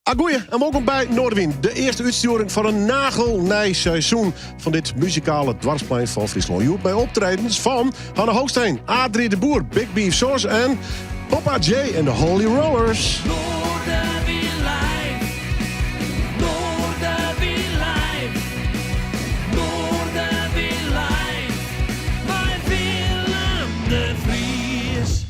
Agoeie en wolkom by Noardewyn, de earste útstjoering fan in nagelnij seizoen fan dit muzikale doarpsplein fan Fryslân. Hjoed mei optredens fan Hanne Hoogsteen, Adri de Boer, Big Beef Sauce en Poppa J en de Holy Rollers. Noardewyn live, Noardewyn live, Noardewyn live, mei Willem de Vries.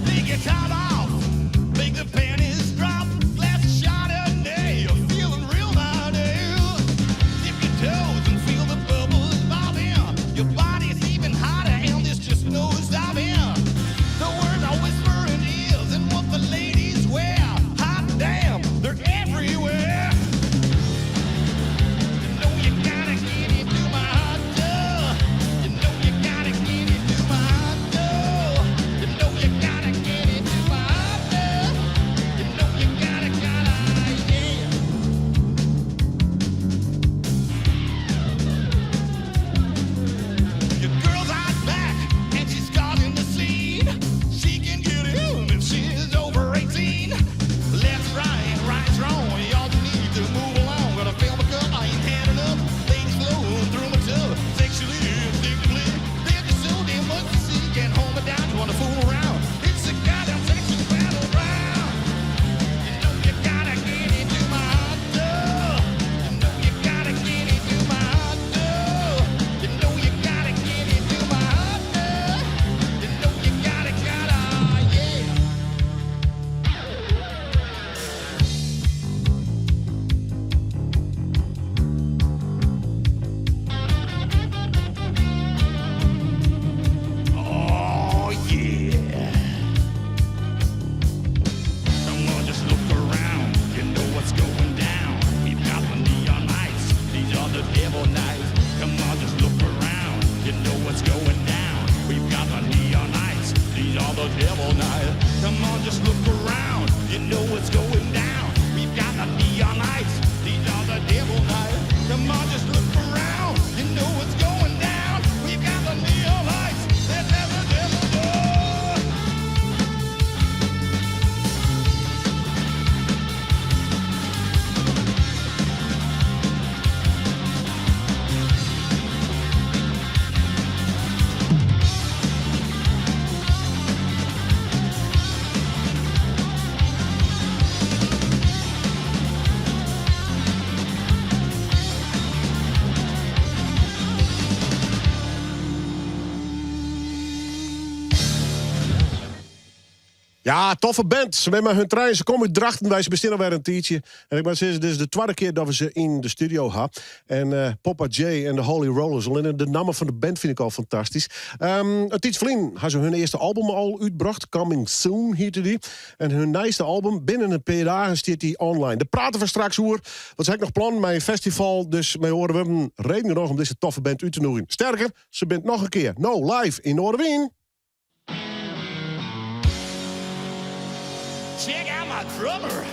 Take your top off, make the panties drop. Glass of Chardonnay, you're feeling real nice. Dip your toes and feel the bubbles bobbing. Your body's even hotter and there's just no stopping. The words I whisper in ears and what the ladies wear. Hot damn, they're everywhere. You know you gotta get into my hot tub. You know you gotta get into my hot tub. You know you gotta get into my hot tub. You know you gotta, gotta, yeah. Your girl's out back and she's causing the scene. She can get in if she's over 18. Left, right, right's wrong. Y'all need to move along. Gotta fill my cup, I ain't had enough. Things flowing through my tub. Sexually, instinctively. There's just so damn much to see. Can't hold me down, you wanna fool around. It's a goddamn sexual battleground. You know you gotta get into my hot tub. You know you gotta get into my hot tub. You know you gotta get into my hot tub. You know you gotta, gotta, yeah. Oh yeah. Come on, just look around. You know what's going down. We've got the neon lights. These are the devil nights. Come on, just look around. You know what's going down. We've got the neon lights. These are the devil nights. Come on, just look around. You know what's going down. We've got the neon lights. These are the devil nights. Come on, just look around. You know what's going down. We've got the neon lights. Let's have the devil night. Ja, toffe band. Se binne mei hun trijen. Se komme út Drachten. Wy se bestean alwer in tiidsje. En ik moat sizze, dit is de twadde kear dat we se yn de studio ha. En eh, Poppa J en de Holy Rollers. Allinne de namme fan de band fyn ik al fantastysk. In tiid ferlyn ha se hun earste album al útbrocht. Coming Soon hjitte dy. En hun nijste album, binnen in pear dagen stiet dy online. Dêr prate we straks oer. Want se ha ek noch plannen mei in festival. Dus mei oare wurden, reden genôch om dizze toffe band út te nûgjen. Sterker, se binne noch in kear no live yn Noardewyn. Check out my drummer.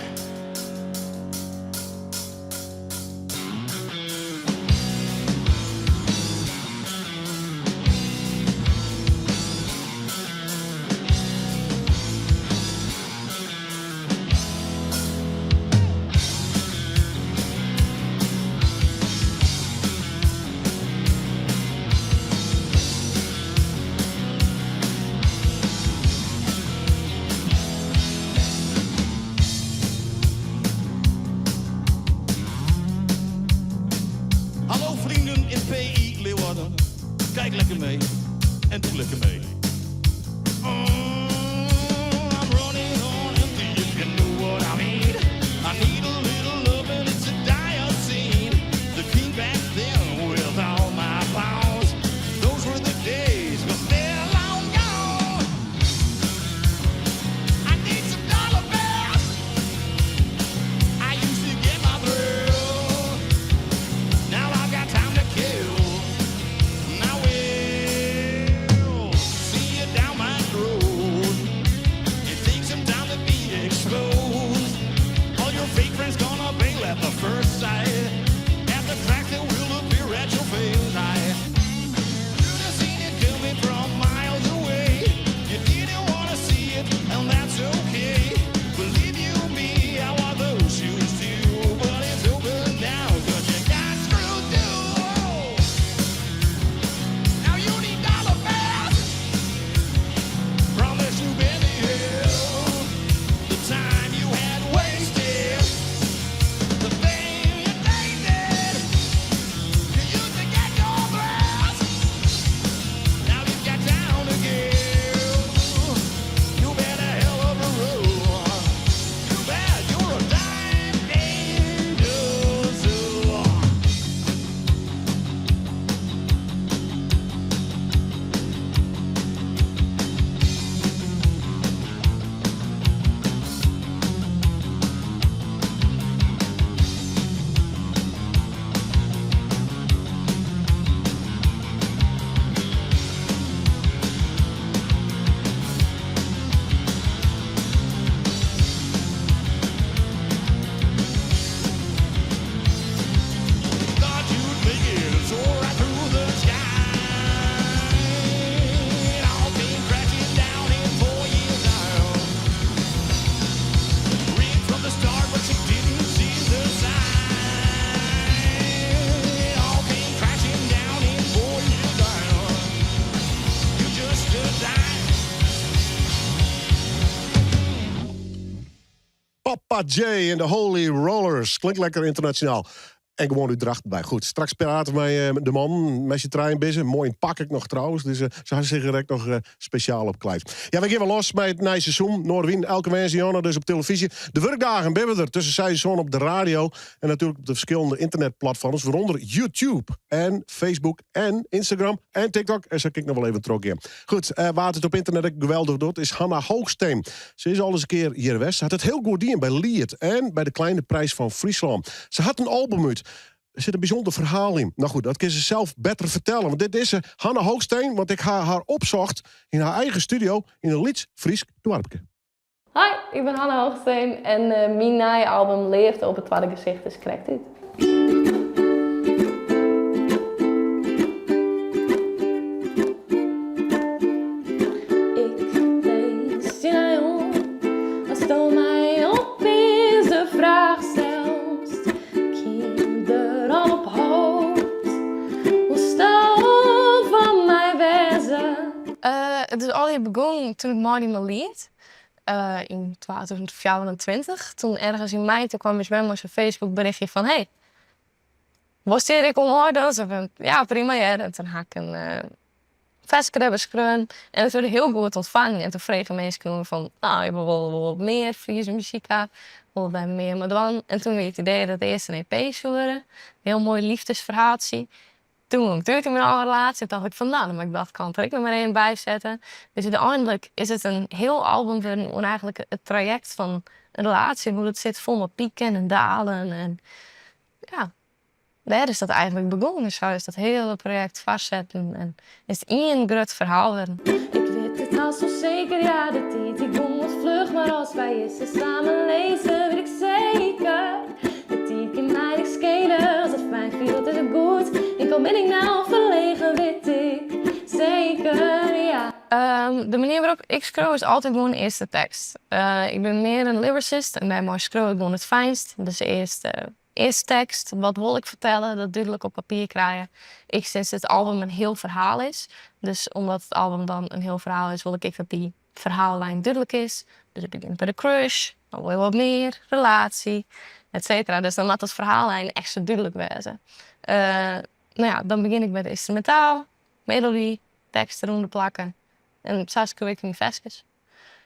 Poppa Jay en de Holy Rollers. Klinkt lekker internationaal. En gewoan út Drachten by. Goed, straks prate we mei de mannen. Mei syn trijen binne se. Moai yn pak ek noch trouwens. Dus se hawwe sich der ek noch spesjaal op kleid. Ja, wy gean wer los mei it nije seizoen. Noardewyn, elke woansdeitejûn dus op telefyzje. De wurkdagen binne we der tusken seis en sân op de radio. En natuerlik op de ferskillende ynternetplatfoarms, wêrûnder YouTube en Facebook en Instagram en TikTok. En sa kin ik noch wol even trochgean. Goed, wa't it op ynternet ek geweldich docht is Hanna Hoogsteen. Se is al ris in kear hjir west. Se hat it hiel goed dien by Liet en by de Kleine Prijs fan Fryslân. Se hat in album út. Der sit in bysûnder ferhaal yn. No goed, dat kin se sels better fertelle. Want dit is se, Hanna Hoogsteen. Want ik ha har opsocht yn har eigen studio yn in lyts Frysk doarpke. Hoi, ik bin Hanna Hoogsteen en myn nije album Leafde op it Twadde Gesicht is krekt út. Ik lees dy oan asto my opiens de fraach stelst. 'k Hie der al op hoopt, wolsto fan my wêze? It is allegear begûn toen ik meidie mei Liet. Yn 2024. Toen ergens yn mei, toen kwam ús mem mei sa'n Facebook berichtje fan hey, wolst hjir ek oan meidwaan? Ja, prima hear. En toen ha ik in ferske dêrby skreaun en it wurde hiel goed ûntfangen. En toen fregen minsken oan fan, no, ik wol wol wat mear Friese muzyk ha, wol dêr mear mei dwaan. En toen wie it idee dat it earst in EP soe wurde, in hiel moai liefdesferhaaltsje. Toen gie ik út yn myn âlde relaasje, tocht ik fan no, dan moat ik dat kant der ek noch mar even by sette. Dus úteinlik is it in hiel album wurden oer eigentlik it trajekt fan in relaasje, hoe't it sit fol mei piken en dalen en ja, dêr is dat eigentlik begûn. En sa is dat hiele projekt foarsetten en is it ien grut ferhaal wurden. Ik wit it al sa seker, ja de tiid dy gong wat fluch, mar as wy jisse samen lizze, wit ik seker, de tiid kin my niks skele, as it fijn fielt is it goed, ek al bin ik no ferlegen, wit ik seker, ja. De manier wêrop't ik skriuw is altyd gewoan earst de tekst. Ik bin mear in lyricist en dêrmei skriuw ik gewoan it fijnst. Dus earst Earst tekst, wat wol ik fertelle, dat dúdlik op papier krije. Ek sinds it album in hiel ferhaal is. Dus omdat it album dan in hiel ferhaal is, wol ik ek dat dy ferhaallijn dúdlik is. Dus it begjint by de crush, dan wol je wat mear, relaasje, et cetera. Dus dan moat dat ferhaallijn ekstra dúdlik wêze. No ja, dan begjin ik by de ynstrumentaal, melody, tekst derûnder plakke. En sa skriuw ik myn ferskes.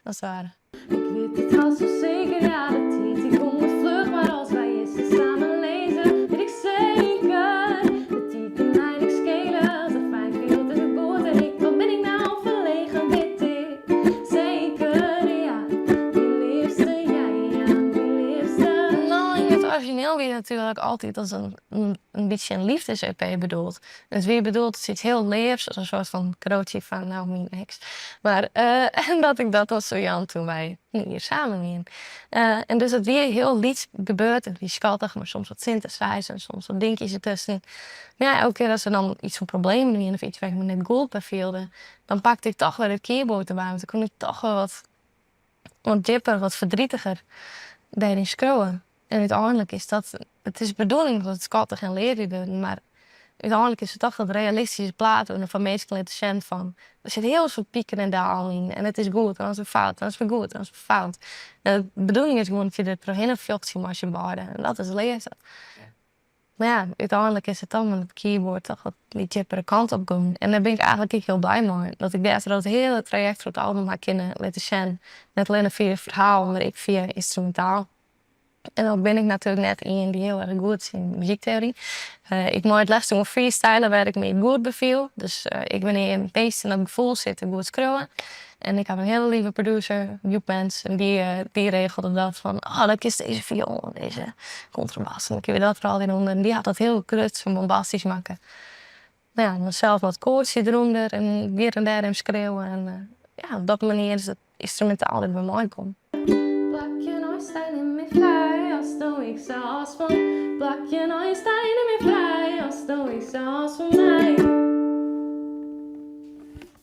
As it ware. Ik wit it al sa seker, ja de tiid dy gong wat fluch, mar as wy jisse samen lizze, wit ik seker, de tiid kin my niks skele, as it fijn fielt is it goed en ek al bin ik no ferlegen, wit ik seker, ja, myn leafste, ja, ja, myn leafste. No, yn it orizjineel wie it natuerlik altyd as in bytsje in liefdes-EP bedoeld. It wie bedoeld as iets hiel leafs, as in soart fan kadootsje fan no myn eks. Mar en dat ik dat dan soe jaan toen wy in jier samen wienen. En dus it wie hiel lyts gebeurd, it wie skattich, mar soms wat synthesizer en soms wat dinkjes dertusken. Mar ja, elke kear as der dan yts fan problemen wienen of yts wêr't ik my net goed by fielde, dan pakte ik toch wer it keyboard derby, want dan koe ik toch wer wat wat djipper, wat verdrietiger dêryn skriuwe. En úteinlik is dat, it is de bedoeling dat it skattich en leaflik wurdt, mar úteinlik is it toch dat realistyske plaat en foar minsken litte sjen fan der sit hiel soad piken en dalen yn en it is goed en dan is it fout en dan is it wer goed en dan is it wer fout. En de bedoeling is gewoan dat je der trochhinne fjochtsje mei syn beiden en dat is leafde. Mar ja, úteinlik is it dan mei it keyboard toch wat dy djippere kant op gong. En dêr bin ik eigentlik ek hiel blij mei. Dat ik dêrtroch it hiele trajekt troch it album ha kinne litte sjen. Net allinnich fia it ferhaal, mar ek fia ynstrumentaal. En al bin ik natuerlik net ien dy't hiel erch goed is yn muzykteory. Ik mei it leafst gewoan freestyle wêr't ik my goed by fiel. Dus ik bin ear in beest yn dat gefoel sit en goed skriuwe. En ik haw in hiele leave producer, Joep Mens, en dy regelde dat fan, oh dan kinst dizze fioel en dizze kontrabas en dan kinne we dat der allegear ûnder. En dy hat dat hiel grut en bombastysk makke. No ja, dan sels wat koardsje derûnder en hjir en dêr even skriuwe en ja, op dat manier is it ynstrumentaal der by my kommen. Plakje neist dy nim my frij, asto ek sa hâldst fan. Plakje neist dy nim my frij, asto ek sa hâldst fan my.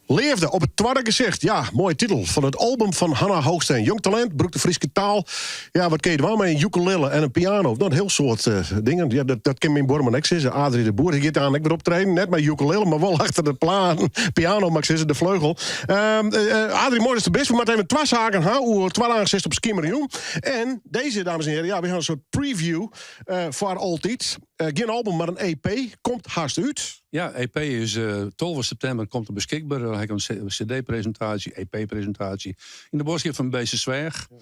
Leafde op it twadde gesicht. Ja, moaie titel fan it album fan Hanna Hoogsteen. Jong talint, brûkt de Fryske taal. Ja, wat kin je dwaan mei in ukulele en in piano? Nou, in hiel soad eh, dingen. Ja, dat, dat kin myn buorman ek sizze. Adrie de Boer, hy giet aan ek wer optreden. Net mei ukulele, mar wol achter de platen. Piano, moat ik sizze, de fleugel. Um, uh, Adrie, moai datst der bist. We moatte even twa saken ha. Oer twa dagen sitst op Skimerjûn. En dizze, dames en hearen, ja, we ha in soart preview uh, foar altyd. Uh, gjin album, mar in EP. Komt hast út. Ja, EP is uh, 12 septimber komt er beskikber. Dan ha ik in CD-presintaasje, EP-presintaasje. Yn de buorskip fan Beetstersweach. Ja.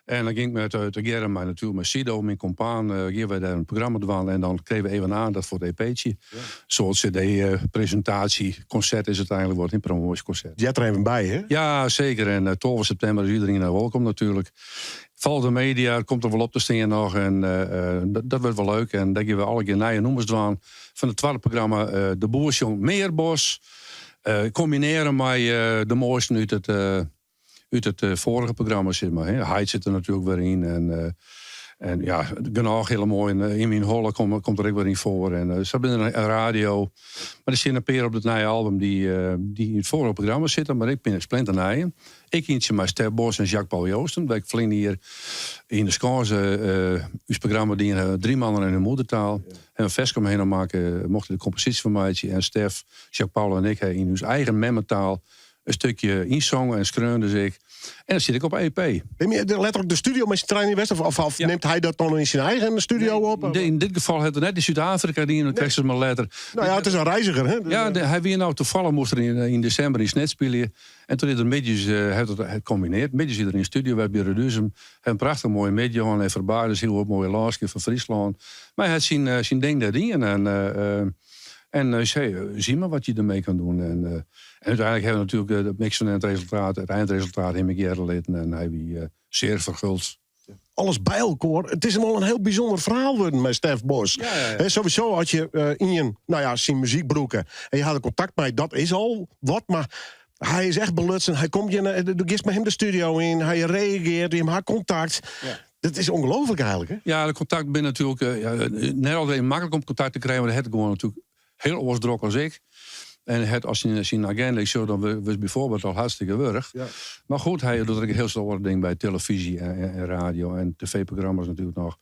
En dan gean ik met tegearre mei natuerlik mei Sido, myn kompaan, uh, gean wy dêr in programma dwaan. En dan krije we even oandacht foar it EP'tsje. Ja. Soart CD-presintaasje, konsert is it eigentlik wat, in promoasjekonsert. Heart der even by, hè? Ja, zeker. En uh, 12 septimber is iedereen welkom natuerlik. Folgje de media, komt der wol op te stean noch. En uh, dat, dat wurdt wol leuk. En dêr gean we allegear nije nûmers dwaan. Fan it twadde programma uh, De Boer sjongt Mear Bos. Uh, kombinearje mei uh, de moaisten út it, uh, út it foarige programma. Sis mar, hè. Heit sit der natuerlik wer yn. En, en ja, genôch hiele moaie yn myn holle komt, komt der ek wer yn foar. En uh, sa binne der in radio. Mar der steane in pear op it nije album dy't, dy't yn it foarige programma sitte. Mar ik bin splinternij. Ek ientsje mei Stef Bos en Jacques Paul Joosten. Wy ferline jier yn de Skâns uh, ús programma diene drie mannen en hun moedertaal. En in ferske omhinne makke, mochten de komposysje fan meitsje. En Stef, Jacques Paul en ik ha yn ús eigen memmetaal in stikje ynsongen en skreaun dus ek. En dan sit ik op EP. Nim je letterlik de studio mei syn trijen yn west? Of, of, of ja. nimt hy dat dan yn syn eigen studio op? In dit gefal hat er net yn Súd-Afrika dien, dat krijst mar letter. Nou ja, it is in reiziger. Hè? Ja, de, hy wie no tafallich moast er yn, yn desimber yn Snits spylje. En toen is er middeis, uh, hat het kombinearre. Middeis is er yn de studio by Reduzum. In prachtich moaie middei en hy ferbaarde sich oer it moaie lânskip fan Fryslân. Mar hy hat syn, uh, syn ding dêr dien. En, uh, en uh, sei, zie maar wat je ermee kan doen. En, uh, en úteinlik ha we natuerlik it mixen en it resultaat, it einresultaat him ek hearre litten. En hy wie uh, sear ferguld. Alles by elkoar. It is wol in hiel bysûnder ferhaal wurden mei Stef Bos. Ja, ja, ja. sowieso as je uh, ien, nou ja, syn muzyk brûke en je ha kontakt mei, dat is al wat, mar hy is echt belutsen. Hy komt je, do giest mei him de studio yn, hy reagearret, jim ha kontakt. Ja. Dat is ûngelooflik eigentlik, hè? Ja, de kontakt binne natuerlik uh, ja, net altyd maklik om kontakt te krijen, mar hy hat gewoan natuerlik hiel oars drok as ik. En hat as syn, syn agenda, ik sjoch dan wurdst byfoarbyld al hartstikke wurch. Ja. Mar goed, hy docht ek in hiel soad oare dingen by telefyzje en, en, en radio en tv-programma's natuerlik noch.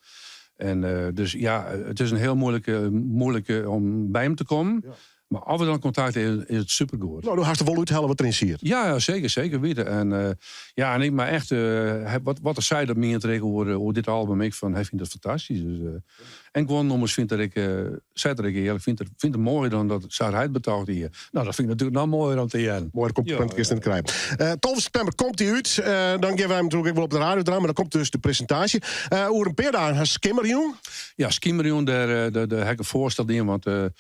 En uh, dus ja, it is in hiel muoilike, muoilike om by him te kommen. Ja. Mar as we dan kontakt is, is it supergoed. No, do hast der wol úthelle wat deryn siet. Ja, ja seker, seker witte. En uh, ja, en ik mar echt, uh, wat, wat er sei, dat mient er ek oer, oer dit album, ik fan, hy fynt it fantastysk. Dus, uh, en guon nûmers fynt er ek, uh, seit er ek earlik, fynt er, fynt er moaier dan dat sa't hy it betocht hie. No, dat fyn ik natuerlik noch moaier om te hearren. Moai kompliment ja, kinst net krije. Uh, 12 septimber komt hy út. Uh, dan gean wy him natuerlik ek wol op de radio draaien, mar dan komt dus de presintaasje. Uh, oer in pear dagen hast Skimmerjûn. Ja, Skimmerjûn, dêr, dêr, dêr ha ik in foarstel dien, want uh,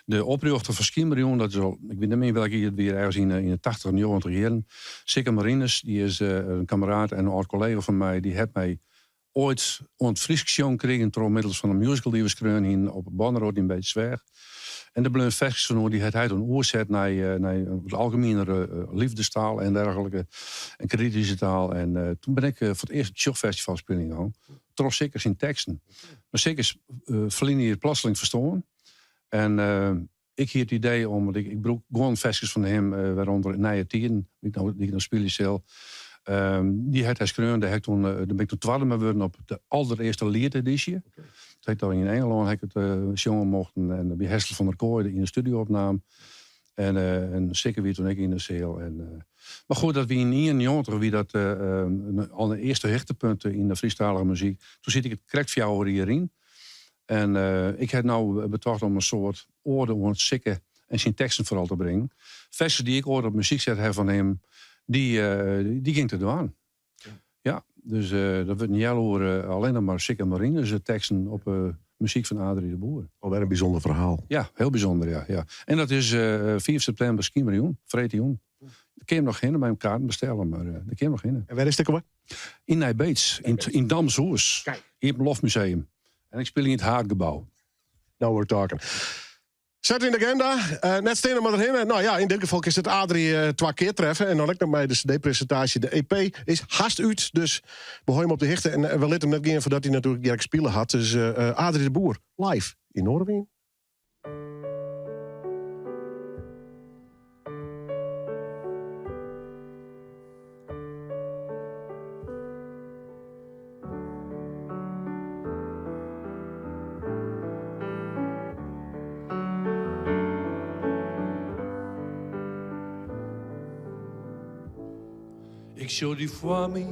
de oprjochter fan Skimmerjûn, dat is al, ik wit net mear welk jier it wie, ergens yn, yn de 80, 90 jierren. Sikke Marinus, dy is uh, in kameraad en in âld kollega fan my, dy hat my oait oan it Frysk sjongen krigen troch middels fan in musical dy't we skreaun hienen op Borneroord yn Beetstersweach. En der bleaun ferskes fan oer, dy hat hy toen oerset nei, eh, nei in wat algemienere eh, liefdestaal en dergelike. En krityske taal. En uh, toen bin ik foar it earst op it Tsjochfestival spyljen gien. Troch Sikke syn teksten. Mar Sikke is uh, ferline jier plotseling ferstoarn. En uh, ik hie it idee om, want ik, ik brûk guon ferskes fan him, uh, wêrûnder Nije Tiden, dy't ik no, dy't ik no spylje sil. Um, dy hat hy skreaun, dêr, ha ik toen, dêr bin ik toen twadde mei wurden op de alderearste lietedysje. Okay. Dat ha ik dan yn Ingelân ha ik it uh, sjongen mochten en by Hessel van der Kooi yn de studio opnaam. En, uh, en Sikke wie toen ek yn de seal. En, uh, mar goed, dat wie yn 91 wie dat uh, al in earste hichtepunt yn de Frysktalige muzyk. Toen siet ik it krekt fjouwer jier yn. En uh, ik ha no betocht om in soart oade oan Sikke en syn teksten foaral te bringen. Ferskes dy't ik oait op muzyk set ha fan him, dy, uh, dy gean ik te dwaan. Ja, dus uh, dat wurdt in healoere allinnich mar Sikke Marinus teksten op uh, muzyk fan Adrie de Boer. Alwer in bysûnder ferhaal. Ja, hiel bysûnder, ja. ja. En dat is uh, 5 septimber Skimmerjûn, freedtejûn. Dêr kin je noch hinne by him kaarten bestelle, mar uh, dêr kin je noch hinne. En wêr is it ek alwer? Yn Nij Beets, yn, yn Damshûs. Iepenloftmuseum. En ik spylje yn it haadgebou. Now we're talking. Set yn de agenda. Uh, net stean mar derhinne. No ja, yn dit gefal kinst it Adrie uh, twa kear treffe. En dan ek noch mei de CD-presintaasje. De EP is hast út, dus we hâlde him op de hichte. En we litte him net gean foardat hy natuerlik Jerk spile hat. Dus uh, Adrie de Boer, live yn Noardewyn. sjoch dy foar my,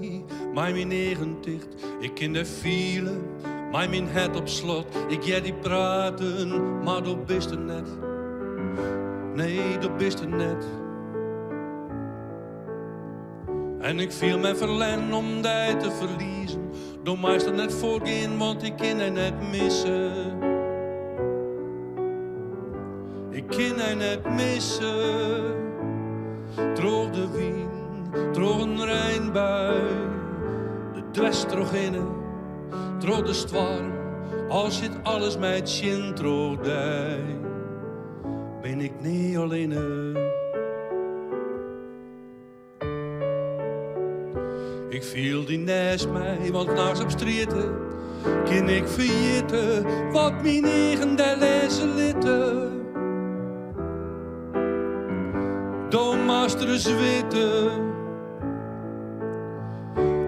mei myn eagen ticht. Ik kin dy fiele, mei myn hert op slot. Ik hear dy praten, mar do bist der net. Nee, do bist der net. En ik fiel my ferlern om dy te ferliezen. Do meist der net fuortgean, want ik kin dy net misse. Ik kin dy net misse. Troch de wyn, troch in reinbui, der dwers trochhinne, troch de stoarm, al sit alles my tsjin troch dy, bin ik nea allinne. Ik fiel dy neist my, want nachts op strjitte kin ik ferjitte wat myn eagen dêr lêze litte. Do moatst ris witte.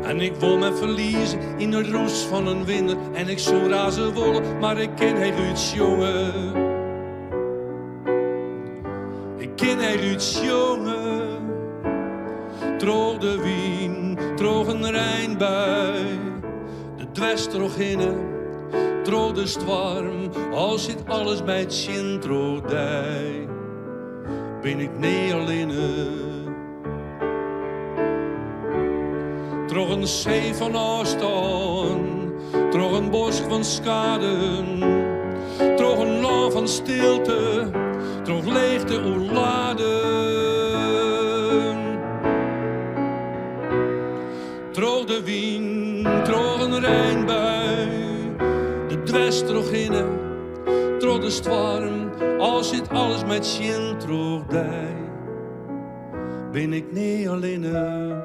En ik wol my ferlieze yn de rûs fan in winner en ik soe raze wolle, mar ik kin heechút sjonge. Ik kin heechút sjonge. Troch de wyn, troch in reinbui, der dwers trochhinne, troch de stoarm, al sit alles my tsjin troch dy, bin ik nea allinne. Troch in see fan ôfstân, troch in bosk fan skaden, troch in lân fan stilte, troch leechte oerladen. Troch de wyn, troch in reinbui, der dwers trochhinne, troch de stoarm, al sit alles my tsjin troch dy. Bin ik nea allinne.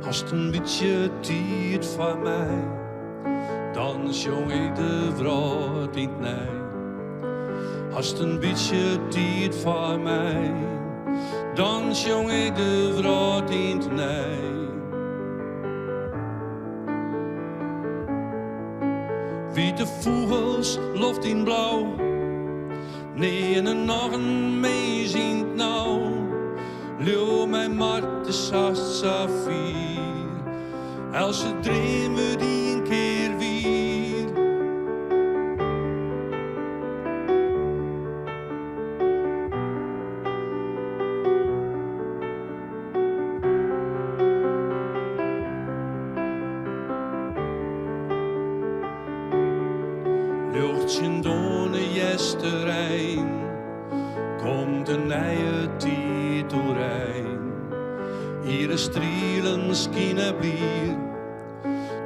Hast in bytsje tiid foar my, dan sjong ik de wrâld yn 't nij. Hast in bytsje tiid foar my, dan sjong ik de wrâld yn 't nij. Wite fûgels, loft yn blau, nearne noch in mins yn 't nau. Leau my mar, it is hast safier, eltse dream wurdt ien kear wier. Ljochtsjend oan 'e Easterein komt in nije tiid oerein. Iere strielen skine blier,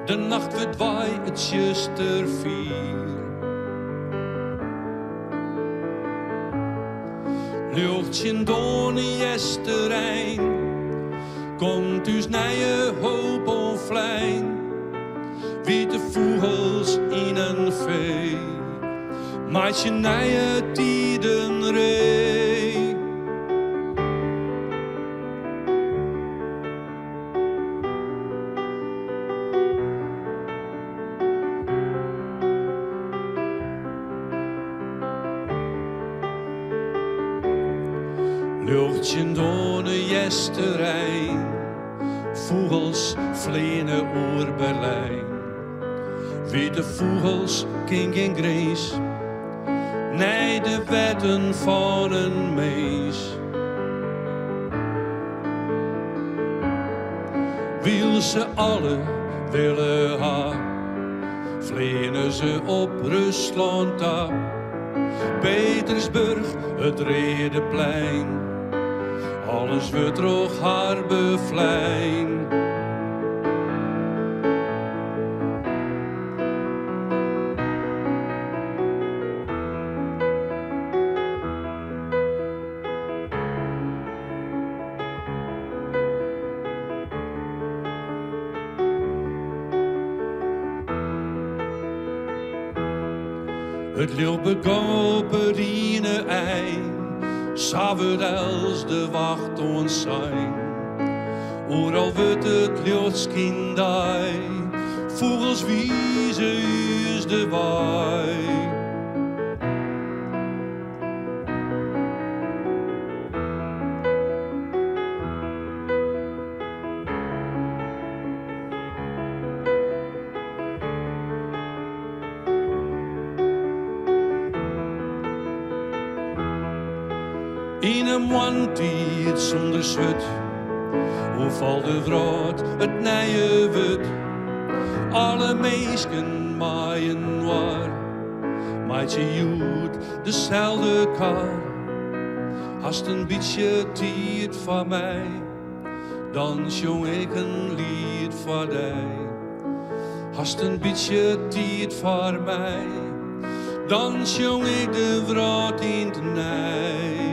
de nacht wurdt wei it tsjuster fier. Ljochtsjend oan 'e Easterein komt ús nije hoop oanflein. Wite fûgels yn in fee meitsje nije tiden ree. Ljochtsjend oan 'e Easterein, fûgels fleane oer Berlijn. Wite fûgels ken gjin grins, nei de wetten fan in mins. Wylst se alle wille ha, fleane se op Ruslân ta. Petersburg, it Reade Plein. Alles wurdt troch har beflein. It ljocht begûn op it iene ein, sa wurdt els de wacht oansein. Oeral wurdt it ljocht skynt dei, fûgels wize ús de wei. Yn in moarntiid sûnder swurd oerfalt de wrâld it nije wurd. Alle minsken mei-inoar meitsje hjoed deselde kar. Hast in bytsje tiid foar my, dan sjong ik in liet foar dy. Hast in bytsje tiid foar my, dan sjong ik de wrâld yn 't nij.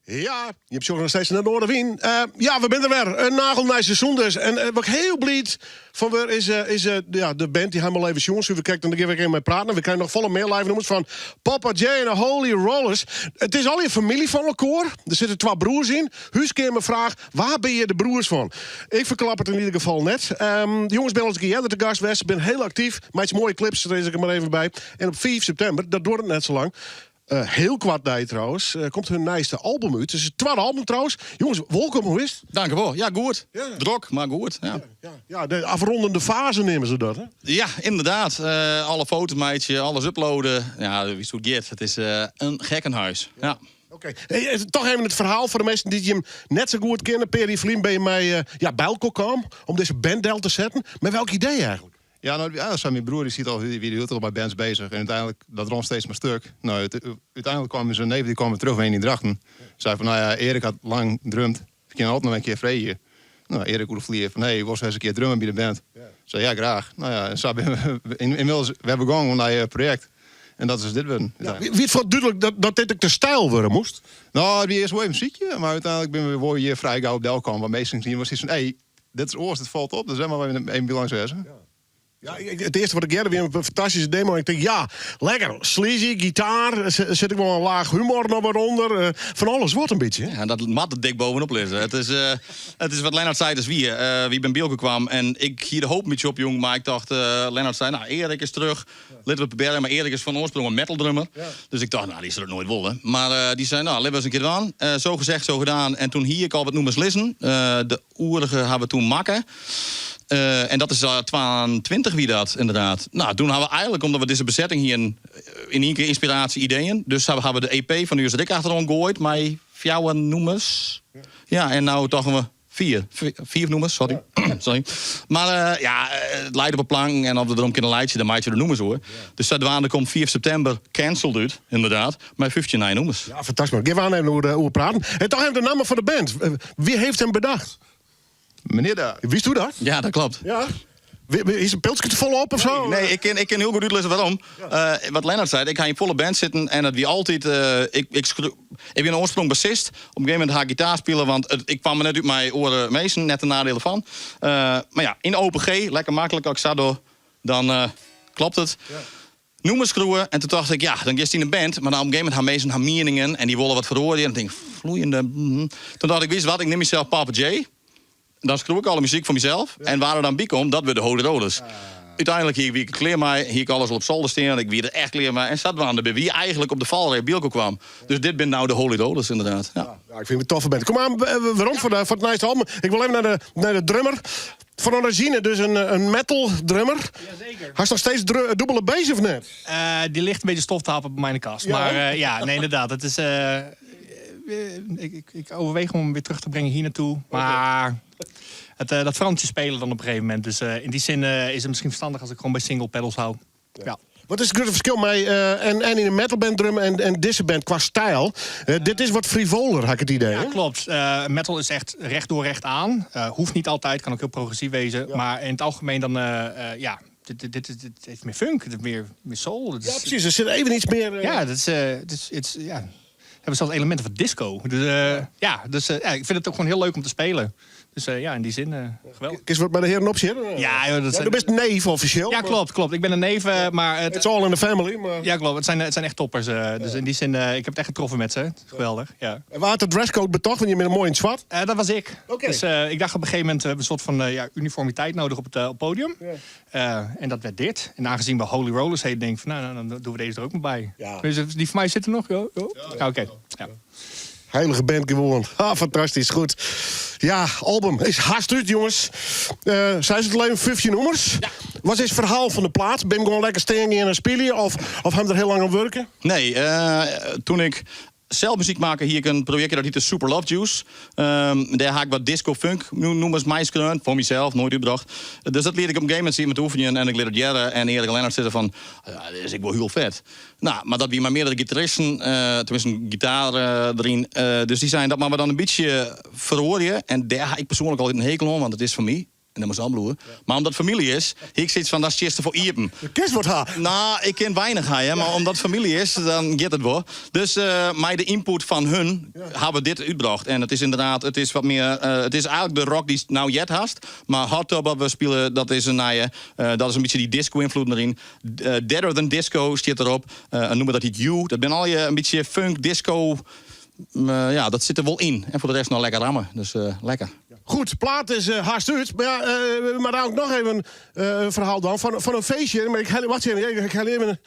Ja, je sjogge noch steeds nei Noardewyn. Uh, ja, we binne der wer. In nagelnij seizoen dus. En uh, wat ik hiel bliid fan wurd is, uh, is ja, de band die helemaal even sjoen. We kijken, dan gean ik even mei praten. We krije noch folle mear live nûmers fan Poppa Jay en de Holy Rollers. It is al je famylje fan elkoar. Der sitte twa broers yn. Húskeamerfraach, wa binne je de broers fan? Ik ferklap it yn ieder gefal net. Um, de jonges binne al eens in kear earder te gast west. Binne hiel aktyf. Meitsje moaie clips, dêr lis ik mar even by. En op 5 septimber, dat duorret net sa lang. Uh, hiel koart dei trouwens, uh, komt hun nijste album út. It is it twadde album trouwens. Jonges, wolkom, hoe is it? Dank u wol. Ja, goed. Ja. Drok, mar goed. Ja. Ja, ja, de afrondende fase neame se dat, hè? Ja, ynderdaad. Uh, alle foto's meitsje, alles uploaden. Ja, wie soe het Het is in gekkenhuis. Ja. ja. Oké. Hey, toch even it ferhaal foar de minsken dy't jim net sa goed kenne. Perry Vliem binne je mei ja, by elkoar kaam om dizze band del te setten. Mei welk idee eigentlik? Ja, no, ja, myn broer dy siet al wie de hiele tiid al by bands beuzich. En úteinlik, dat rûn steeds mar stik. No, úteinlik kaam syn neef, dy kaam wer terug wenjen yn Drachten. Sei fan, no ja, Erik hat lang drumd. Ik kin altyd noch in kear freegje. No, Erik oer de flier fan, hey, wolst ris in kear drumme by de band? Sei, ja, graach. No ja, en sa binne we ynmiddels wer begûn oan nij projekt. En dat is dus dit wurden. Ja, wie it foar dúdlik dat, dat dit ek de styl wurde moast? No, it wie earst wol even sykje, mar úteinlik binne we wol hjir frij gau op delkaam. Want minsken hiene wol sayts fan, hey, dit is oars, dit falt op, dus dêr moatte we even by langs wêze. Ja, it earste wat ik hearde wie in fantastyske demo. Ik tink, ja, lekker. Sleazy, gitaar, der sit ek wol in laach humor noch wat ûnder. Eh, fan alles wat in bytsje. Ja, dat moat der dik bovenop lizze. Eh, it is wat Lennart sei, dus wie. Uh, wy binne by elkoar kaam en ik hie de hoop in bytsje opjûn, mar ik tocht, uh, Lennart sei, no, Erik is terug. Litte we probearje, mar Erik is fan oarsprong in metal drummer. Dus ik tocht, no, dy sil it noait wolle. Mar uh, dy sei, no, litte we ris in kear dwaan. Uh, zo gezegd, zo gedaan. En toen hie ik al wat nûmers lizzen. Uh, de oerige ha we toen makke. Uh, en dat is uh, 22 wie dat, ynderdaad. No, toen ha we eigentlik, omdat we dizze besetting hiene, yn ien kear ynspiraasje, ideeën. Dus ha we de EP fan Uus Rik achteroan goaid mei fjouwer nûmers. Ja, en no tochten we Fier. Fiif nûmers, sorry. sorry. Mar uh, ja, it leit op 'e planken en as we derom kinne laitsje, dan meitsje we de nûmers oer. Dus sadwaande komt 5 septimber cancelled út, ynderdaad, mei 15 nije nûmers. Ja, fantastysk. Gean we even oer, oer praten. En toch even de namme fan de band. Wa hat him betocht? Menear daar. Witsto dat? Ja, dat kloppet. Ja. Is in pilske te folle op of sa? Nee, ik kin hiel goed útlizze wêrom. Uh, wat Lennart sei, ik ha yn folle bands sitten en it wie altyd. Uh, ik, ik bin oarsprong bassist. Op in gegeven momint ha ik gitaar spile, want it, ik kwam der net út mei oare minsken, net de nadielen fan. Uh, mar ja, yn open G, lekker maklik, as ik sa doch, dan uh, kloppet it. Ja. Nûmers skriuwe en toen tocht ik, ja, dan giest yn in band, mar dan op in gegeven momint ha minsken har mieningen en dy wolle wat feroarje. En dan tink ik, floeiende. Mm. Toen tocht ik, witst wat, ik nim mysels Papa J. Dan skriuw ik alle muzyk foar mysels. En wa der dan by komt, dat wurde de Holy Rollers. Úteinlik hie, wie ik der klear mei, hie ik alles al op solder stean. Ik wie der echt klear mei. En sadwaande binne wy eigentlik op de falreep by elkoar kwam. Dus dit binne no de Holy Rollers, ynderdaad. Ja. Ja, ik fyn it in toffe band. Kom oan, werom foar it nijste album. Ik wol even nei de drummer. Fan orizjine dus in metal drummer. Jazeker. Hast noch steeds dûbele bass of net? Uh, dy ligt in bytsje stof te happen by my yn de kast. Ja, maar uh, ja, nee, ynderdaad. It is, uh, ik, ik, ik overweeg om hem weer terug te brengen hier naartoe. Maar het, dat verandert je spelen dan op een gegeven moment. Dus in die zin is het misschien verstandig als ik gewoon bij single pedals hou. Ja. Wat is het grote verschil met en in een metalband drummen en deze band qua stijl? Dit is wat frivoler, had ik het idee. Ja, hè? klopt. Metal is echt recht door recht aan. Hoeft niet altijd, kan ook heel progressief wezen. Maar in het algemeen dan, ja, dit heeft meer funk, het heeft meer soul. Het is, Ja, precies. Er zit even iets meer... Ja, dat is, het is, het is, ja. Hebben zelfs elementen van disco. Dus, ja, dus, ja, ik vind het ook gewoon heel leuk om te spelen. Dus ja, in die zin, geweldig. Is wat bij de heren op zitten? Ja, joh, dat Ja, zijn- du bist neef officieel. Ja, maar klopt, klopt. Ik ben een neef, maar het, It's all in the family. Maar... ja, klopt. Het zijn echt toppers. Dus in die zin, ik heb het echt getroffen met ze. Het is geweldig, ja. En waar had de dresscode betocht? Want je bent mooi in het zwart. Dat was ik. Oké. Dus ik dacht op een gegeven moment, we hebben een soort van ja, uniformiteit nodig op het podium. En dat werd dit. En aangezien we Holy Rollers heet, denk ik van, nou, dan doen we deze er ook maar bij. Ja. Dus die van mij zitten nog? Jo, jo? Ja, oké. Ja. Heilige band gewonnen. Ah, fantastisch, goed. Ja, album is haast uit, jongens. Zijn ze het alleen 15 nummers? Wat is het verhaal van de plaat? Ben je gewoon lekker staan en spelen? Of hebben er heel lang aan werken? Nee, toen ik zelf muziek maakte, hier ik een projectje dat heette Super Love Juice. Daar haak ik wat disco funk noem eens mij voor mezelf, nooit uitgebracht. Dus dat leerde ik op een gegeven moment zien met oefenen en ik leerde het Jerre en Erik en Lennart zitten van, ja, dit is ik wel heel vet. Nou, maar dat wie maar meerdere gitaristen, tenminste een gitaar erin. Dus die zeiden dat maar we dan een beetje verhoor je. En daar haak ik persoonlijk altijd een hekel om, want het is van mij. En dat moest aanbloeien. Maar omdat familie is, ik zoiets van, dat is voor Iepen. De kist wordt haar. Nou, ik ken weinig hij, hè, maar omdat familie is, dan gaat het wel. Dus mij de input van hun hebben we dit uitgebracht. En het is inderdaad, het is wat meer, het is eigenlijk de rock die nou jet hast. Maar Hot Tub wat we spelen, dat is een nieuwe, dat is een beetje die disco-invloed erin. Deader Than Disco zit erop. En noemen dat heet You. Dat ben al je een beetje funk, disco. Ja, dat zit er wel in. En voor de rest nog lekker rammen. Dus lekker. Goed, plaat is haast uit. Maar, ja, maar daar ook nog even een verhaal dan. Van een feestje. Maar ik ga, wacht even, ik ga even...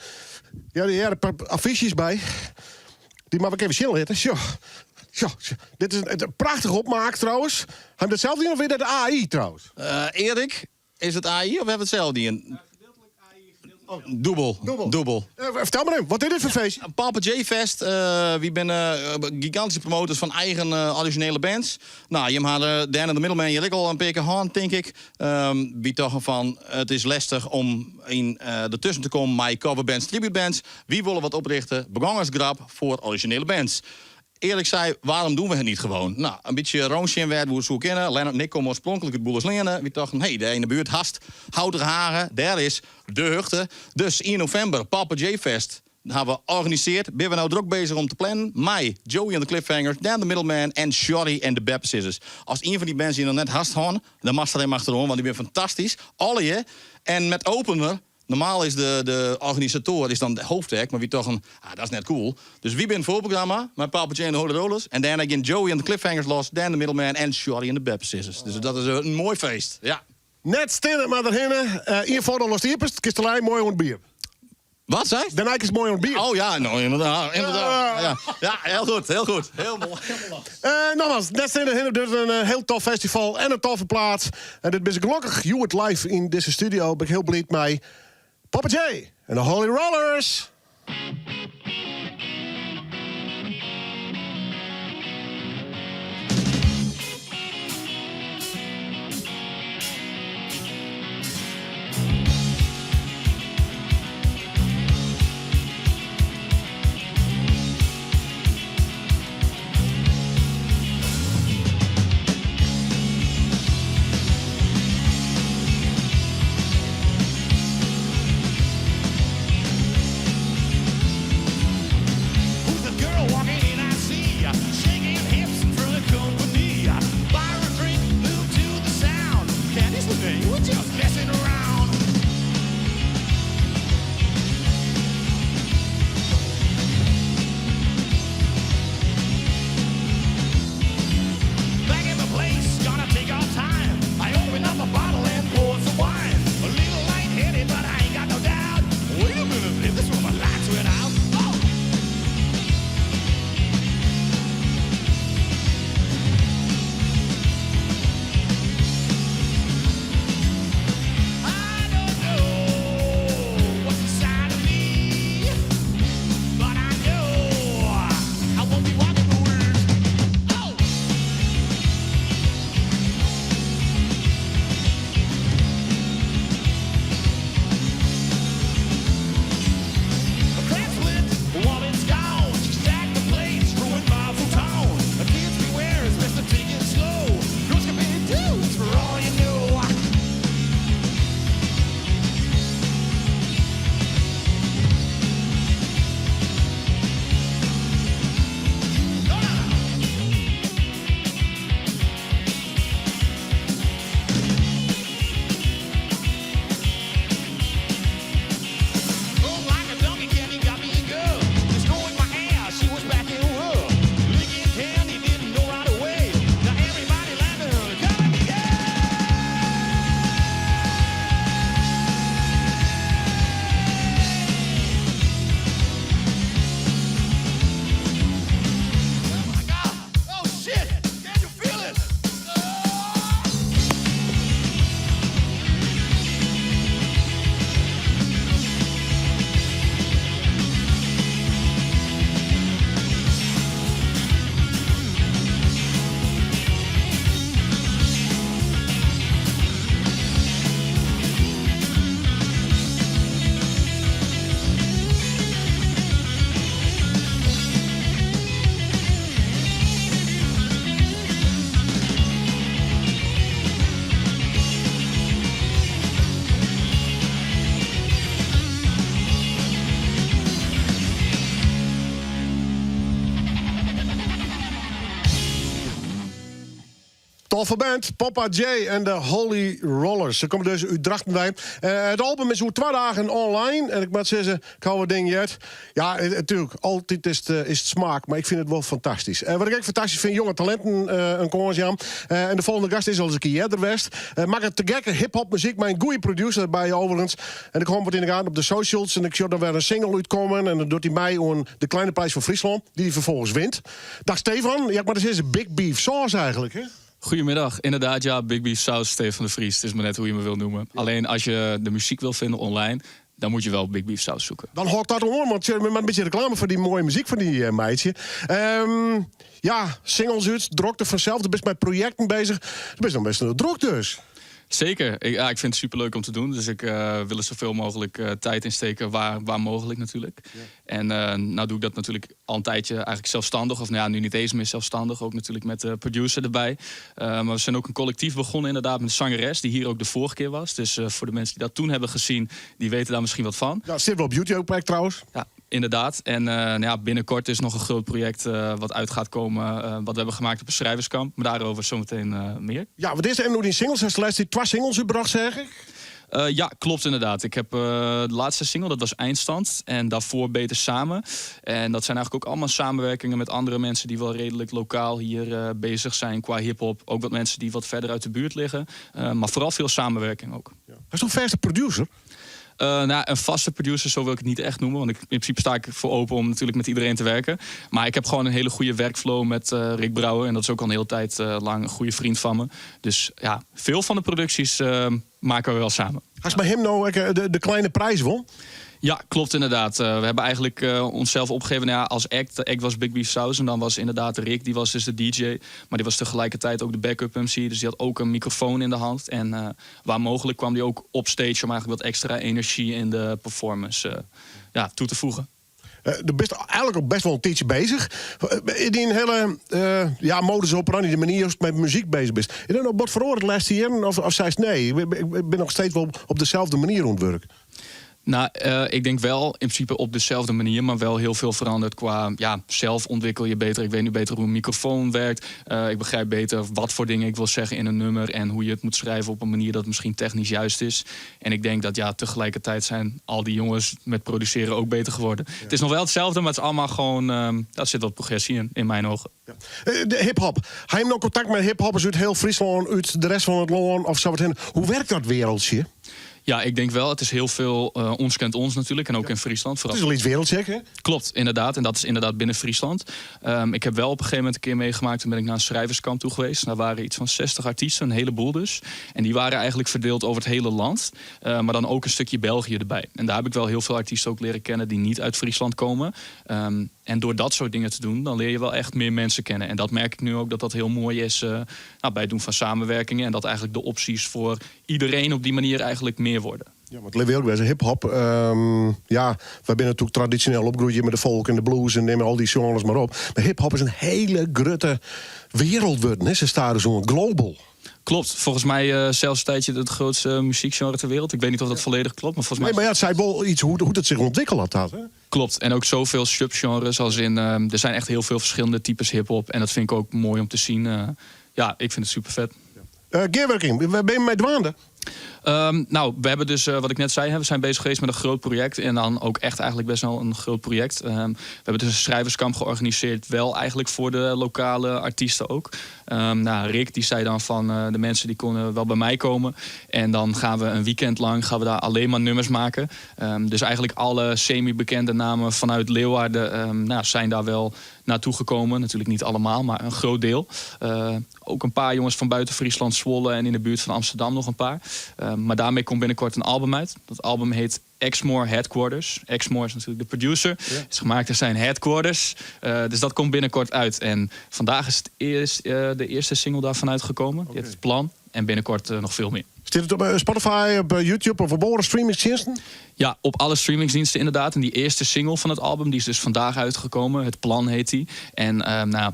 Ja, die hebben een paar affiches bij. Die mag ik even snel zetten. Zo. Zo, zo. Dit is een prachtige opmaak trouwens. Hebben we dat zelf doen of weer dat de AI trouwens? Erik, is het AI of hebben we het zelf die? Dubbel. Dubbel. Dubbel. Vertel maar even, wat is dit voor feestje? Papa J Fest. Wie zijn gigantische promoters van eigen originele bands. Nou, je had Dan en de Middleman, je al een paar keer hand, denk ik. Wie toch van, het is lastig om in ertussen te komen met coverbands, tributebands. Wie willen wat oprichten? Begangersgrap voor originele bands. Erik zei, waarom doen we het niet gewoon? Nou, een beetje roontje in werd, hoe we zo kennen. Lennart en ik komen oorspronkelijk uit Boelensleene. We dachten, hé, hey, daar in de buurt, Hast, Houterhagen, daar is de Huchte. Dus 1 november, Papa J Fest. Dat hebben we georganiseerd. Ben we nou druk bezig om te plannen? Mij, Joey and the Cliffhangers, Dan the Middleman en Shorty and the Bep Scissors. Als een van die bands die nog net hast hadden, dan mag er hem achterom, want die ben fantastisch. Alle je. En met opener... Normaal is de organisator is dan de hoofdact, maar wie toch een... Ah, dat is net cool. Dus wie bent voorprogramma? Met Papa J en de Holy Rollers. En daarna gaan Joey en de Cliffhangers los, Dan the Middleman en Shorty en de Bep Scissors. Dus dat is een mooi feest, ja. Net stillen maar erheen. Hier voor de los de kistelijn, mooi om bier. Wat, zei? Den Eyck is mooi om bier. Oh ja, nou, inderdaad. Inderdaad. Ja. Ja, heel goed, heel goed. Heel mooi. Nogmaals, net stillen heen, dus een heel tof festival en een toffe plaats. En dit is gelukkig You It Live in deze studio. Ben ik heel blij mee. Papa J en de Holy Rollers. Thank Toffe band, Poppa J en de Holy Rollers. Se komme dus út Drachten wei. Eh, it album is oer twa dagen online. En ik moat sizze, ik ha wat ding heard. Ja, eh, natuerlik, altyd is it, eh, is it smaak, mar ik fyn it wol fantastysk. Wat ik ek fantastysk fyn, jonge talinten in kâns jaan. En de folgjende gast is al ris in kear earder west. Makket te gekke hip-hop muzyk mei in goede producer derby overigens. En ik hâld him wat yn de gaten op de socials. En ik sjoch dan wer in single útkommen. En dan docht hy mei oan de Kleine Prijs van Fryslân, dy't hy ferfolgens wint. Dag Stefan, ja, ik moat sizze Big Beef Sauce eigenlijk, hè? Goedemiddag, inderdaad ja, Big Beef Sauce, Stefan de Vries. Het is maar net hoe je me wil noemen. Alleen als je de muziek wil vinden online, dan moet je wel Big Beef Sauce zoeken. Dan hâld ik dat oan, want je moat in bytsje reklame foar dy moaie muzyk fan dy eh, meitsje. Um, ja, singles út, drokte fansels, do bist mei projekten beuzich. Do bist noch best drok dus. Zeker. Ik, ja, ik vind het superleuk om te doen. Dus ik uh, wil er zoveel mogelijk uh, tijd in steken waar, waar mogelijk natuurlijk. Ja. En uh, nou doe ik dat natuurlijk al een tijdje eigenlijk zelfstandig. Of nou ja, nu niet eens meer zelfstandig. Ook natuurlijk met de producer erbij. maar we zijn ook een collectief begonnen inderdaad met een zangeres. Die hier ook de vorige keer was. Dus voor de mensen die dat toen hebben gezien, die weten daar misschien wat van. Ja, zit wel op YouTube trouwens. Ja, inderdaad. En nou ja, binnenkort is nog een groot project wat uit gaat komen. wat we hebben gemaakt op een schrijverskamp. Maar daarover zometeen meer. Ja, wat is er nu die singles? Hast de laatste twee singles uitgebracht, zeg ik? Uh, ja, klopt inderdaad. Ik heb uh, de laatste single, dat was Eindstand. En daarvoor Beter Samen. En dat zijn eigenlijk ook allemaal samenwerkingen met andere mensen die wel redelijk lokaal hier uh, bezig zijn qua hip-hop. Ook wat mensen die wat verder uit de buurt liggen. maar vooral veel samenwerking ook. Ja. Is toch een vaste producer? Uh, nou, een vaste producer, zo wil ik het niet echt noemen. Want ik, in principe sta ik voor open om natuurlijk met iedereen te werken. Maar ik heb gewoon een hele goede werkflow met uh, Rick Brouwer. En dat is ook al een hele tijd uh, lang een goede vriend van me. Dus ja, veel van de producties maken we wel samen. Hast mei him no de, de kleine prijs won? Ja, klopt inderdaad. Uh, we hebben eigenlijk uh, onszelf opgegeven nou ja, als act. De act was Big Beef Sauce en dan was inderdaad Rick, die was dus de DJ. Maar die was tegelijkertijd ook de backup MC. Dus die had ook een microfoon in de hand. En uh, waar mogelijk kwam die ook op stage om eigenlijk wat extra energie in de performance ja, toe te voegen. Do bist eigenlijk al best wol in tiidsje beuzich. Yn dyn hiele uh, ja, modus operandi, de manier hoe'tst mei muzyk beuzich bist. Is der noch wat feroare de lêste jierren? Of, of seist nee, ik bin noch steeds wol op deselde manier oan it wurk? Nou, uh, ik denk wel in principe op dezelfde manier, maar wel heel veel veranderd qua ja, zelf ontwikkel je beter. Ik weet nu beter hoe een microfoon werkt. Uh, ik begrijp beter wat voor dingen ik wil zeggen in een nummer en hoe je het moet schrijven op een manier dat misschien technisch juist is. En ik denk dat ja, tegelijkertijd zijn al die jongens met produceren ook beter geworden. Ja. Het is nog wel hetzelfde, maar het is allemaal gewoon, uh, daar zit wat progressie in, in mijn ogen. Ja. De hip-hop. Ha jim no kontakt mei hip-hoppers út hiel Fryslân, út de rest fan it lân of sa wat hin? Hoe wurket dat wereldje? Ja, ik denk wel. Het is heel veel uh, ons kent ons natuurlijk. En ook ja. in Friesland. Vooral. Het is een lyts wereldje, hè? Klopt, inderdaad. En dat is inderdaad binnen Friesland. Um, ik heb wel op een gegeven moment een keer meegemaakt. Toen ben ik naar een schrijverskamp toe geweest. Daar waren iets van 60 artiesten, een heleboel dus. En die waren eigenlijk verdeeld over het hele land. Uh, maar dan ook een stukje België erbij. En daar heb ik wel heel veel artiesten ook leren kennen die niet uit Friesland komen. Um, en door dat soort dingen te doen, dan leer je wel echt meer mensen kennen. En dat merk ik nu ook dat dat heel mooi is uh, nou, bij het doen van samenwerkingen. En dat eigenlijk de opties voor iedereen op die manier eigenlijk meer worden. Ja, want leau wêze, hip-hop. Um, ja, wy binne natuerlik tradisjoneel opgroeid mei de folk en de blues en nim al dy sjenres mar op. Mar hip-hop is in hiele grutte wereld wurden. Hè? Se steane so'n global. Klopt, volgens mij uh, zelfs een tijdje het grootste muziekgenre ter wereld. Ik weet niet of dat volledig klopt, maar volgens mij... Nee, mar ja, it seit wol yts hoe, hoe't it sich ûntwikkele hat. Dat, hè? Klopt, en ook zoveel subgenres als in... Uh, er zijn echt heel veel verschillende types hiphop. En dat vind ik ook mooi om te zien. Uh, ja, ik vind het super vet. Uh, gearwurking, wêr binne jim mei dwaande? Um, nou, we hebben dus, uh, wat ik net zei, hè, we zijn bezig geweest met een groot project. En dan ook echt eigenlijk best wel een groot project. Um, we hebben dus een schrijverskamp georganiseerd. Wel eigenlijk voor de lokale artiesten ook. Um, nou, Rick die zei dan van uh, de mensen die konden wel bij mij komen. En dan gaan we een weekend lang gaan we daar alleen maar nummers maken. Dus eigenlijk alle semi-bekende namen vanuit Leeuwarden nou, zijn daar wel naartoe gekomen. Natuurlijk niet allemaal, maar een groot deel. Uh, ook een paar jongens van buiten Friesland, Zwolle en in de buurt van Amsterdam nog een paar. Uh, maar daarmee komt binnenkort een album uit. Dat album heet Exmoor Headquarters. Exmoor is natuurlijk de producer. Ja. Is gemaakt in zijn headquarters. Uh, dus dat komt binnenkort uit. En vandaag is het eerst, de eerste single daarvan uitgekomen. Okay. Die heet Het Plan. En binnenkort nog veel meer. Stiet it op Spotify, op YouTube of op oare streamingstsjinsten? Ja, op alle streamingsdiensten inderdaad. En die eerste single van het album die is dus vandaag uitgekomen. Het Plan heet die. En uh, nou,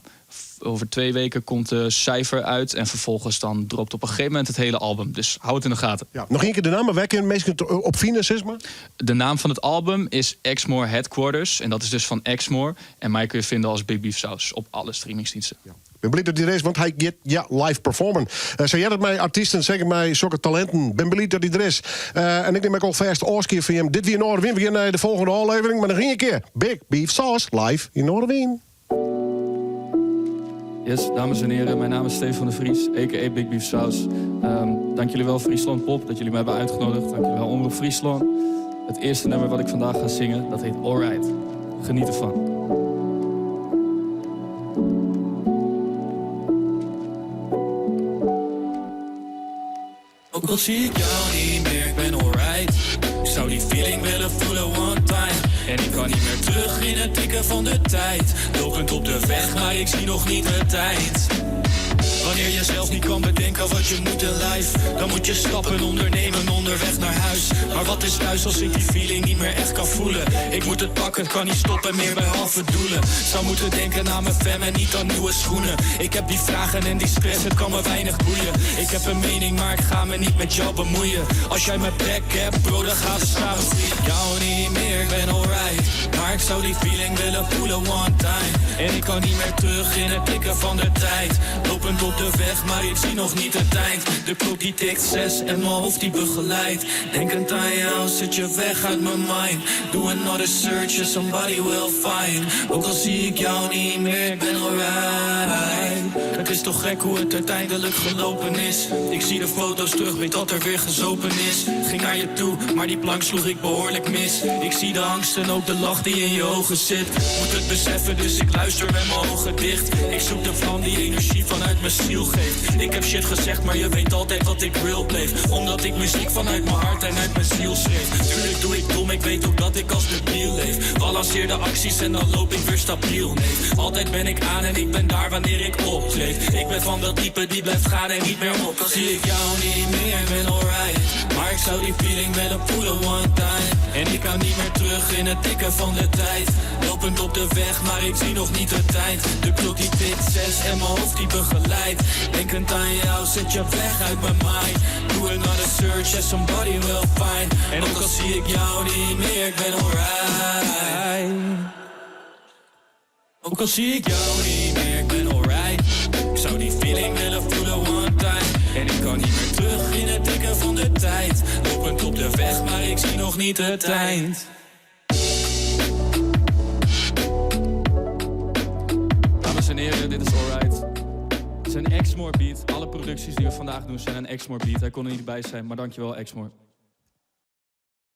Over 2 weken komt de cijfer uit. En vervolgens dan dropt op een gegeven moment het hele album. Dus hou het in de gaten. Ja, noch ien kear de namme, wêr kinne minsken it op fine, sis mar? De naam van het album is Exmoor Headquarters. En dat is dus van Exmoor. En mij kun je vinden als Big Beef Saus op alle streamingsdiensten. Ja. Ik ben bliid dat hy der is, want hy giet ja, live performen. Uh, sa heart it mei artysten, seker mei sokke talinten. Ben bliid dat hy der is. Uh, en ik nim ek alfêst ôfskie fan jim. Dit wie Noardewyn. We gean nei de folgjende ôflevering. Mar noch ien kear. Big Beef Sauce live yn Noardewyn. Yes, dames en heren, mijn naam is Stefan de Vries, a.k.a. Big Beef Saus. Um, dank jullie wel Friesland Pop dat jullie me hebben uitgenodigd. Dank jullie wel Omroep Friesland. Het eerste nummer wat ik vandaag ga zingen, dat heet Alright. Geniet ervan. Ook al zie ik jou niet meer, ik ben alright. Ik zou die feeling willen voelen one time. En ik kan niet meer terug in het tikken van de tijd. Lopend op de weg, maar ik zie nog niet het eind. Wanneer je zelf niet kan bedenken wat je moet in life, dan moet je stappen ondernemen onderweg naar huis. Maar wat is thuis als ik die feeling niet meer echt kan voelen? Ik moet het pakken, kan niet stoppen meer bij halve doelen. Zou moeten denken aan mijn fam en niet aan nieuwe schoenen. Ik heb die vragen en die stress, het kan me weinig boeien. Ik heb een mening, maar ik ga me niet met jou bemoeien. Als jij mijn back hebt, bro, dan gaan we samen. Jou niet meer, ik ben alright. Maar ik zou die feeling willen voelen one time. En ik kan niet meer terug in het tikken van de tijd. Lopend op de weg, maar ik zie nog niet het eind. De klok die tikt zes en mijn hoofd die begeleidt. Denkend aan jou, zit je weg uit mijn mind. Do another search and somebody will find. Ook al zie ik jou niet meer, ik ben alright. Het is toch gek hoe het uiteindelijk gelopen is. Ik zie de foto's terug, weet dat er weer gezopen is. Ging naar je toe, maar die plank sloeg ik behoorlijk mis. Ik zie de angst en ook de lach die in je ogen zit. Moet het beseffen, dus ik luister met mijn ogen dicht. Ik zoek de vlam die energie vanuit mijn ziel geeft. Ik heb shit gezegd, maar je weet altijd dat ik real bleef. Omdat ik muziek vanuit mijn hart en uit mijn ziel schreef. Tuurlijk doe ik dom, ik weet ook dat ik als debiel leef. Balanceer de acties en dan loop ik weer stabiel. Nee, altijd ben ik aan en ik ben daar wanneer ik optreed. Ik ben van dat type die blijft gaan en niet meer op. Zie ik jou niet meer, ben alright. Maar ik zou die feeling willen voelen one time. En ik kan niet meer terug in het tikken van de tijd. Lopend op de weg, maar ik zie nog niet het eind. De klok die tikt zes en mijn hoofd die begeleidt. Denkend aan jou, zet je weg uit mijn mind. Doe another search and somebody will find. En ook al zie ik jou niet meer, ik ben alright. Ook al zie ik jou niet meer, ik ben alright. Ik zou die feeling willen voelen one time. En ik kan niet meer terug in het tikken van de tijd. Lopend op de weg, maar ik zie nog niet het eind. Dames en heren, dit is Alright. Het is een Exmoor beat. Alle producties die we vandaag doen zijn een Exmoor beat. Hij kon er niet bij zijn, maar dankjewel Exmoor.